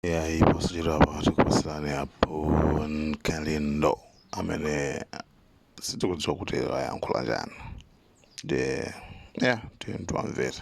Yayi, posachedwapa tikupatsirani a Bon Kalindo amene sitikudziwa kuti ayankhula chani. Ndiye yeah, tiwamvere.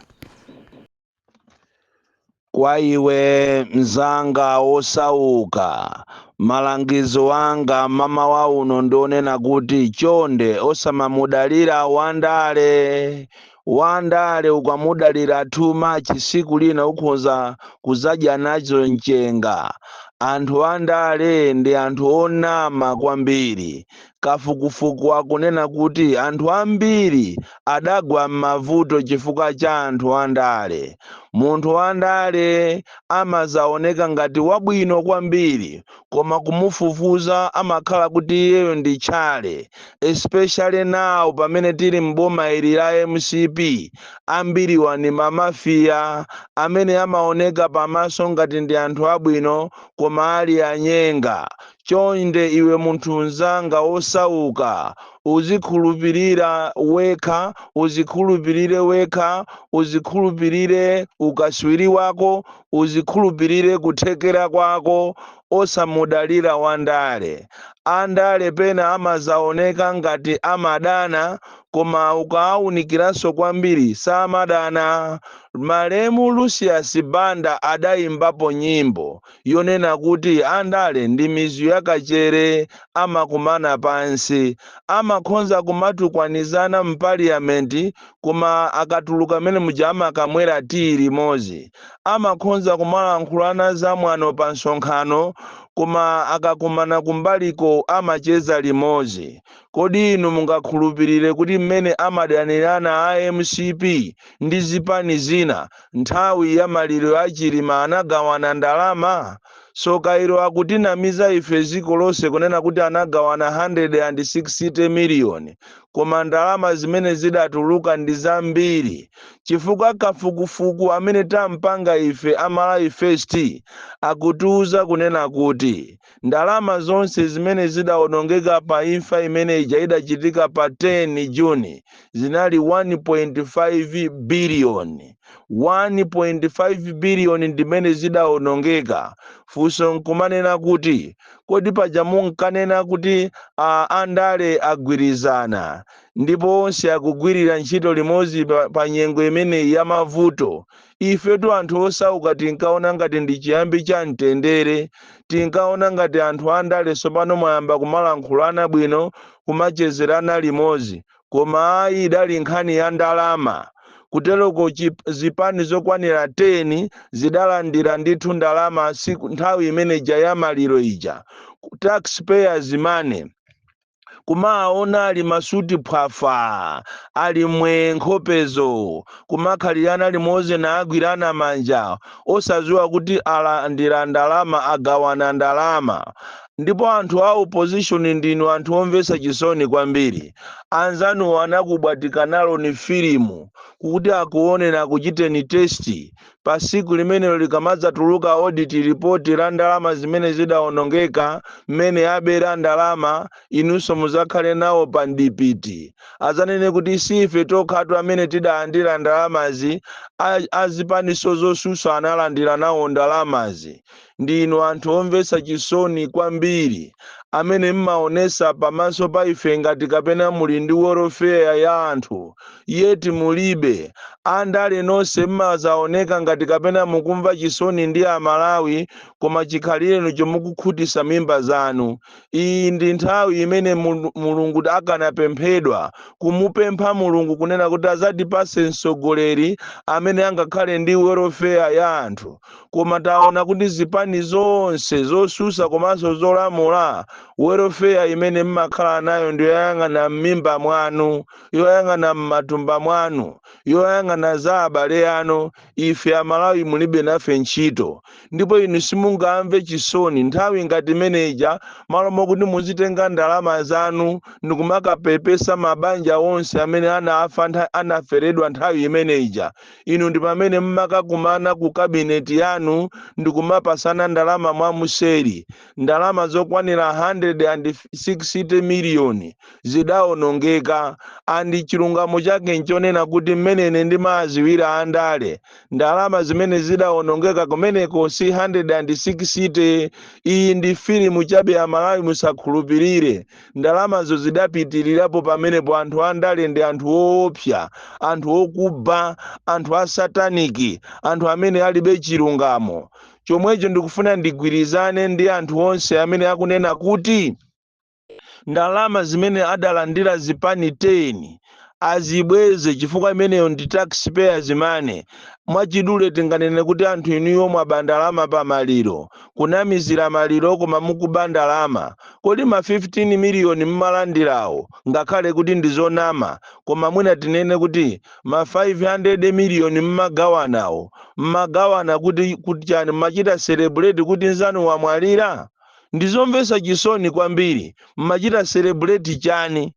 Kwa iwe mzanga wosauka, malangizo anga mamawa uno ndionena kuti chonde osamamudalira wandale. Wandale ukamudalira too much, siku lina ukhoza kuzadya nazo mchenga. Anthu andale ndi anthu onama kwambiri. Kafukufuku akunena kuti anthu ambiri adagwa m'mavuto chifukwa cha anthu andale. Munthu wandale amazaoneka ngati wabwino kwambiri, koma kumufufuza amakhala kuti iyeyo ndi tchale. Especially now pamene tili mboma ili la MCP, ambiriwa ni mamafiya amene amaoneka pamaso ngati ndi anthu abwino, koma ali anyenga. Chonde iwe munthu mzanga wosauka, uzikhulupirira wekha, uzikhulupirire wekha, uzikhulupirire ukaswiri wako, uzikhulupirire kuthekera kwako, osamudalira wandale. Andale pena amazaoneka ngati amadana, koma ukaawunikiranso kwambiri samadana. Malemu Lucius Banda adayimbapo nyimbo yonena kuti andale ndi mizu yakachere, amakumana pansi, amakhonza kumatukwanizana mpaliyamenti, koma akatuluka mene muja amakamwera tiyi limodzi. Amakhonza kumalankhulana zamwano pa msonkhano, koma akakumana kumbaliko amacheza limodzi. Kodi inu mungakhulupirire kuti mmene amadanirana a MCP ndi zipani zina, nthawi ya maliro a Chilima anagawana ndalama? Sokairo akutinamiza ife dziko lonse kunena kuti anagawana 160 miliyoni, koma ndalama zimene zidatuluka ndi zambiri, chifukwa kafukufuku amene tampanga ife a Malawi First akutiuza kunena kuti ndalama zonse zimene zidawonongeka pa imfa imene ija idachitika pa 10 Juni zinali 1.5 biliyoni. 1.5 biliyoni ndimene zidawonongeka. Funso nkumanena kuti kodi paja munkanena kuti andale agwirizana ndipo onse akugwirira ntchito limodzi pa nyengo imeneyi ya mavuto? Ifetu anthu osauka tinkaona ngati ndi chiyambi cha mtendere. Tinkaona ngati anthu andale tsopano mwayamba kumalankhulana bwino, kumachezerana limodzi, koma ayi, idali nkhani ya ndalama. Kuteroko zipani zokwanira 10 zidalandira ndithu ndalama siku nthawi imeneja ya maliro ija, taxpayers money. Kumaona ali masuti phwafa, ali mwe nkhopezo, kumakhalirana limodzi naagwirana manja, osadziwa kuti alandira ndalama, agawana ndalama. Ndipo anthu a opposition ndinu anthu omvetsa chisoni kwambiri. Anzanu anakubwatika nalo ni filimu kuti akuonera, akuchiteni test. Pa siku limenelo likamadzatuluka audit report la ndalama zimene zidawonongeka, mmene abera ndalama, inunso muzakhale nawo pa mdipiti. Azanene kuti si ife tokhatu amene tidalandira ndalamazi, azipaniso zosusa analandira nawo ndalamazi. Ndinu anthu omvetsa chisoni kwambiri amene mmaonesa pamaso pa ife ngati kapena muli ndi welfare ya anthu, yet mulibe. Andale nonse mmazaoneka ngati kapena mukumva chisoni ndi Amalawi, koma chikhalireni chomukukhutisa mimba zanu. Iyi ndi nthawi imene Mulungu akanapemphedwa, kumupempha Mulungu kunena kuti azatipase mtsogoleri amene angakhale ndi welfare ya anthu. Koma taona kuti zipani zonse zosusa komanso zolamula, welfare imene mmakhala nayo ndi yoyang'ana m'mimba mwanu, yoyang'ana m'matumba mwanu, yoyang'ana za abale anu. Ife Amalawi mulibe nafe ntchito. Ndipo inu simungamve chisoni nthawi ngati imeneja, malo mokuti muzitenga ndalama zanu ndikumakapepesa mabanja onse amene anafa, anaferedwa nthawi imeneja, inu ndi pamene mmakakumana ku kabineti yanu ndikumapasana ndalama mwamuseri, ndalama zokwanira 160 miliyoni zidawonongeka. And chilungamo chake nchonena kuti mmenene ndimaziwira andale, ndalama zimene zidawonongeka kumeneko si 160. Iyi ndi filimu chabe, Amalawi, musakhulupirire. Ndalamazo zidapitirirapo pamenepo. Anthu andale ndi anthu woopsa, anthu okuba, anthu asataniki, anthu amene alibe chilungamo. Chomwecho ndikufuna ndigwirizane ndi anthu onse amene akunena kuti ndalama zimene adalandira zipani 10 azibweze, chifukwa imeneyo ndi taxpayers' money. Mwachidule tinganene kuti anthu inuyo mwaba ndalama pa maliro, kunamizira maliro koma mukuba ndalama. Kodi ma 15 miliyoni mmalandirawo, ngakhale kuti ndi zonama, koma mwina tinene kuti ma 500 miliyoni mmagawanawo, mmagawana kuti chani? Mmachita celebrate kuti nzanu wamwalira? Ndizomvetsa chisoni kwambiri. Mmachita celebrate chani?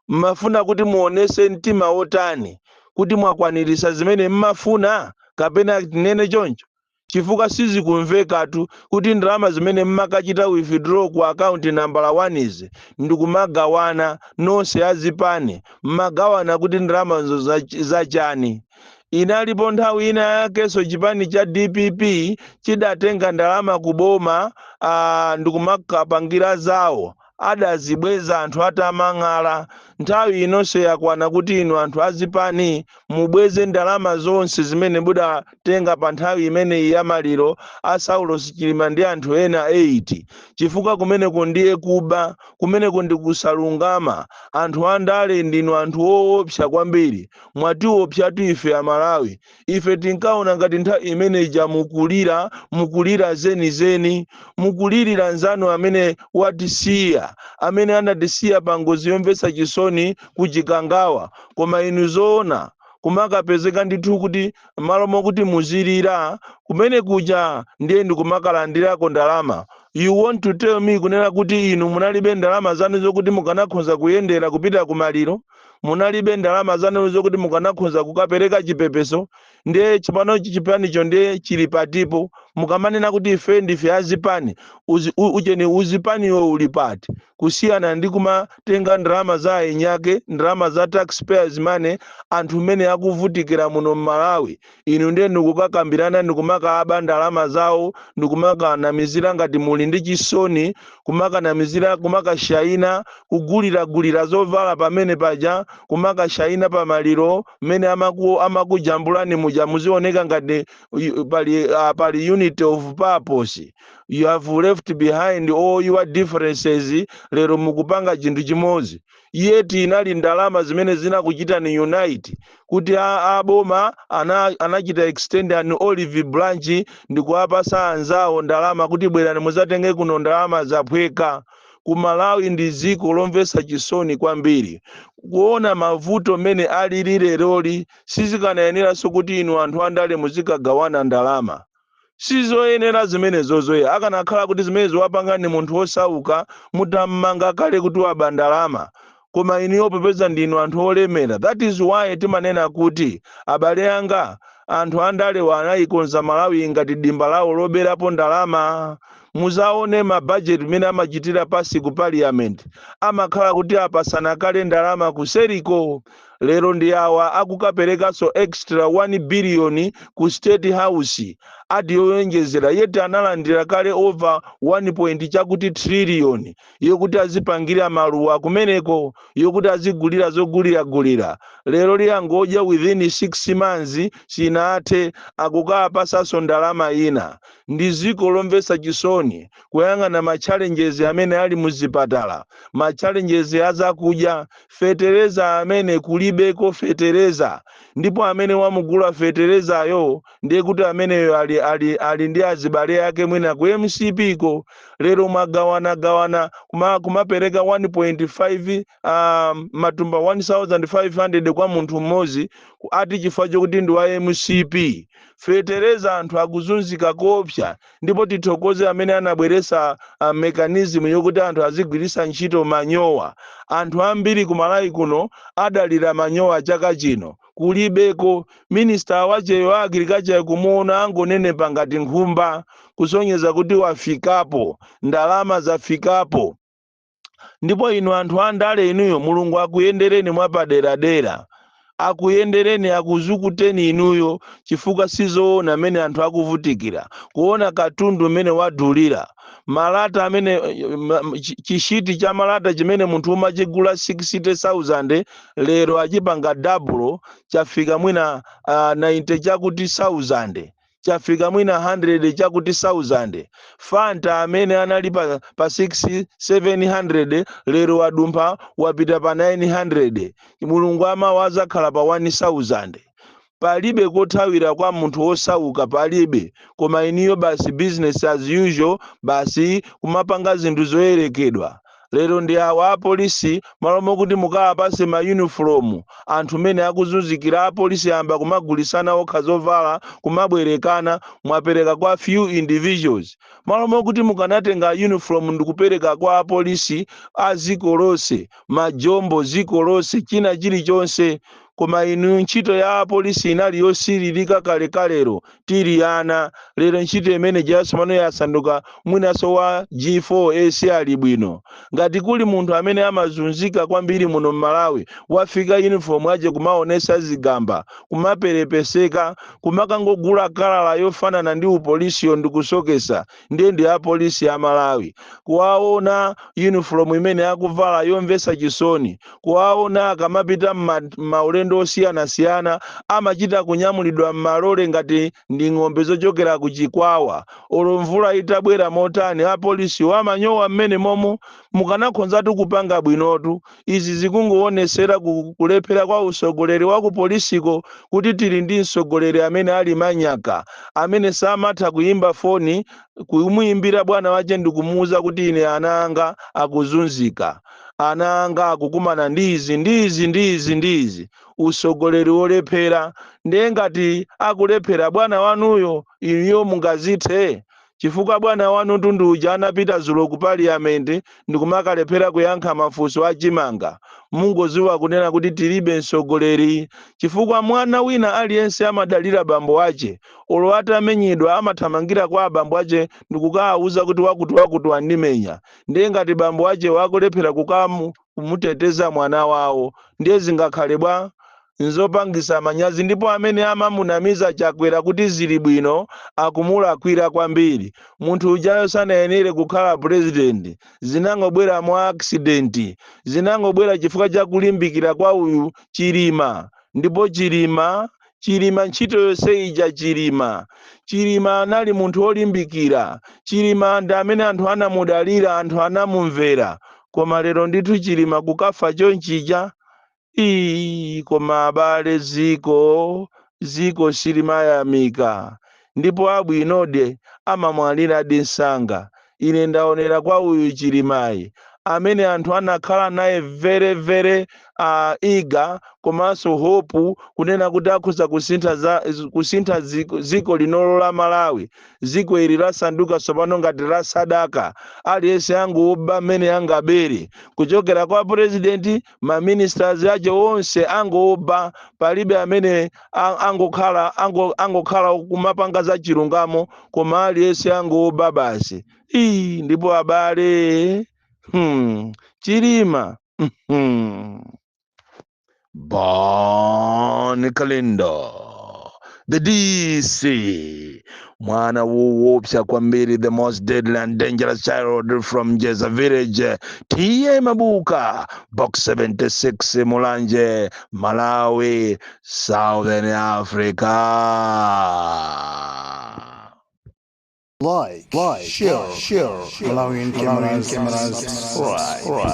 Mmafuna kuti muonese mtima wotani? Kuti mwakwanirisa zimene mmafuna, kapena tinene choncho? Chifukwa sizikumvekatu kuti ndalama zimene mmakachita withdraw ku akaunti nambala 1 izi ndikumagawana nonse azipani, mmagawana kuti ndalamazo zachani? Inalipo nthawi ina yakenso chipani cha DPP chidatenga ndalama kuboma ndikumakapangira zawo, adazibweza anthu atamang'ala. Nthawi inonso yakwana kuti inu anthu azipani mubweze ndalama zonse zimene mudatenga pa nthawi imeneyi ya maliro a Saulos Chilima ndi anthu ena 8, chifukwa kumeneko ndiye kuba, kumeneko ndi kusalungama. Anthu andale ndinu anthu woopsa kwambiri, mwatiopsatu ife Amalawi. Ife tinkaona ngati nthawi imeneyi mukulira, mukulira zenizeni, mukulirira nzanu amene watisiya, amene anatisiya pa ngozi yomvetsa chisoni kuChikangawa. Koma inu zoona kumakapezeka ndithu kuti malo mokuti muzilira kumene kuja ndiye ndikumakalandirako ndalama. You want to tell me kunena kuti inu munalibe ndalama zanu zokuti mukanakhoza kuyendera kupita kumaliro? Munalibe ndalama zanu zokuti mukanakhoza kukapereka chipepeso? Ndiye chipanochi, chipanicho ndiye chili patipo? Mukamanena kuti ife ndife azipani, ucheni uzipaniwo uli pati kusiyana ndi kumatenga ndalama za ayinyake, ndalama za taxpayers' money, anthu mmene akuvutikira muno mMalawi? Inu ndiye ndikukakambirana, ndikumakaba ndalama zawo, ndikumakanamizira ngati muli ndi chisoni, kumakanamizira, kumakashayina, kuguliragulira zovala pamene paja, kumakashayina pamaliro mmene amakujambulani muja, muzioneka ngati pali unity of purpose. You have left behind all your differences, lero mukupanga chinthu chimodzi. Yeti inali ndalama zimene zinakuchitani unite kuti aboma anachita extend an olive branch ndikuwapasa anzawo ndalama kuti bwerani muzatenge kuno, ndalama zaphweka. Ku Malawi ndi dziko lomvetsa chisoni kwambiri kuona mavuto mmene alili leroli. Sizikanayeneranso kuti inu anthu andale muzikagawana ndalama, sizoyenera zimenezozoya. Akanakhala kuti zimenezo wapanga ni munthu wosauka, mutammanga kale kuti waba ndalama. Koma inuyo popeza ndinu anthu olemera, that is why timanena kuti, abale anga, anthu andalewa anayikonza Malawi ngati dimba lawo loberapo ndalama. Muzaone mabajeti mmene amachitira pasi ku Parliament, amakhala kuti apasana kale ndalama kuseriko. Lero ndi awa akukaperekanso extra 1 billion ku State House, ati yoyonjezera, yeti analandira kale over 1 point chakuti trillion yokuti azipangira maluwa kumeneko, yokuti azigulira zoguliragulira. Lero liyangodya within 6 months sinathe, akukapasanso ndalama ina. Ndi ziko lomvetsa chisoni kuyang'ana ma challenges amene ali muzipatala, ma challenges azakudya, fetereza amene kulibeko fetereza, ndipo amene wamugula feterezayo ndiye kuti ameneyo ali ndi azibale ake mwina ku MCP ko. Lero mwagawanagawana kumapereka 1.5 matumba 1500 kwa munthu mmodzi, ati chifukwa chokuti ndi wa MCP. Fetereza, anthu akuzunzika kopsa. Ndipo tithokoze amene anabweresa mechanism yokuti anthu azigwiritsa ntchito manyowa. Anthu ambiri ku Malawi kuno adalira manyowa, chaka chino kulibeko. Minister wacheyo agriculture kumuona angonenepa ngati nkhumba, kusonyeza kuti wafikapo, ndalama zafikapo. Ndipo inu anthu andale inuyo, Mulungu akuyendereni mwapaderadera, akuyendereni, akuzukuteni inuyo, chifukwa sizoona amene anthu akuvutikira kuona katundu umene wadulira, malata amene chishiti cha malata chimene munthu umachigula 60,000, lero achipanga double, chafika mwina 90 chakuti 1000, chafika mwina 100 chakuti 1000. Fanta amene anali pa 6 700, lero wadumpha, wapita pa 900. Mulungu amawa azakhala pa 1000. Palibe kothawira kwa munthu wosauka, palibe. Koma iniyo basi, business as usual, basi kumapanga zinthu zoyerekedwa. Lero ndi awa apolisi, malo mokuti mukawapase ma uniform anthu mene akuzunzikira, apolisi amba kumagulisana okha zovala, kumabwerekana. Mwapereka kwa few individuals, malo mokuti mukanatenga uniform ndikupereka kwa apolisi a ziko lonse, majombo ziko lonse, china chilichonse. Koma inu, ntchito ya apolisi inali yosiririka kalekalero tili ana. Lero ntchito imene jasomano yasanduka mwinaso wa G4 AC ali bwino. Ngati kuli munthu amene amazunzika kwambiri muno mMalawi, wafika uniform aje kumaonesa zigamba, kumaperepeseka, kumakangogula kalala yofanana ndi upolisiyo ndikusokesa, ndiye ndi apolisi a Malawi. Kuwaona uniform imene akuvala, yomvetsa chisoni. Kuwaona akamapita maulendo osiyanasiyana, amachita kunyamulidwa m'malole ngati ndi ng'ombe zochokera ku Chikwawa. Olo mvula itabwera motani, apolisiwo amanyowa mmene momo. Mukanakhonzatu kupanga bwinotu. Izi zikungoonesera kulephera kwa usogoleri wa kupolisiko, kuti tili ndi msogoleri amene ali manyaka, amene samatha kuyimba foni, kumuyimbira bwana wache ndikumuwuza kuti ine ana anga akuzunzika, ana anga akukumana ndi izi, ndi izi, ndi izi, ndi izi. Usogoleri wolephera. Ndiye ngati akulephera bwana wanuyo, inuyo mungazithe? Chifukwa bwana wanu tundu uja anapita zulo ku parliament ndikumakalephera kuyankha mafunso achimanga. Mungoziwa kunena kuti tilibe msogoleri, chifukwa mwana wina aliyense amadalira bambo ache. Olo atamenyedwa, amathamangira kwa abambo ache ndikukawawuza kuti wakuti wakuti wandimenya. Ndiye ngati bambo ache wakulephera kumuteteza mwana wawo, ndiye zingakhale bwa? Nzopangisa manyazi. Ndipo amene amamunamiza Chakwera kuti zili bwino, akumulakwira kwambiri. Munthu ujayo sanayenere kukhala president. Zinangobwera mwa accident, zinangobwera chifukwa cha kulimbikira kwa uyu Chilima. Ndipo Chilima, Chilima, ntchito yonse ija Chilima, Chilima anali munthu wolimbikira. Chilima ndi amene anthu anamudalira, anthu anamumvera. Koma lero ndithu Chilima kukafa chonchija, ii, koma abale, ziko silimayamika, ndipo abwinode amamwaliradi msanga. Ine ndaonera kwa uyu Chilimayi, amene anthu anakhala naye very very eager, komanso hope kunena kuti akhoza kusintha ziko linolo la Malawi. Ziko ili lasanduka tsopano ngati la sadaka, aliyense angoba mmene angabere, kuchokera kwa president, ma ministers ache onse angoba. Palibe amene angokhala kumapanga za chilungamo, koma aliyense angoba basi. Ii, ndipo abale, Chilima. Bon Kalindo, the DC, mwana woopsa kwambiri, the most deadly and dangerous child from Jeza village, T/A Mabuka, Box 76, Mulanje, Malawi, Southern Africa. Like, share, Malawian cameras, subscribe.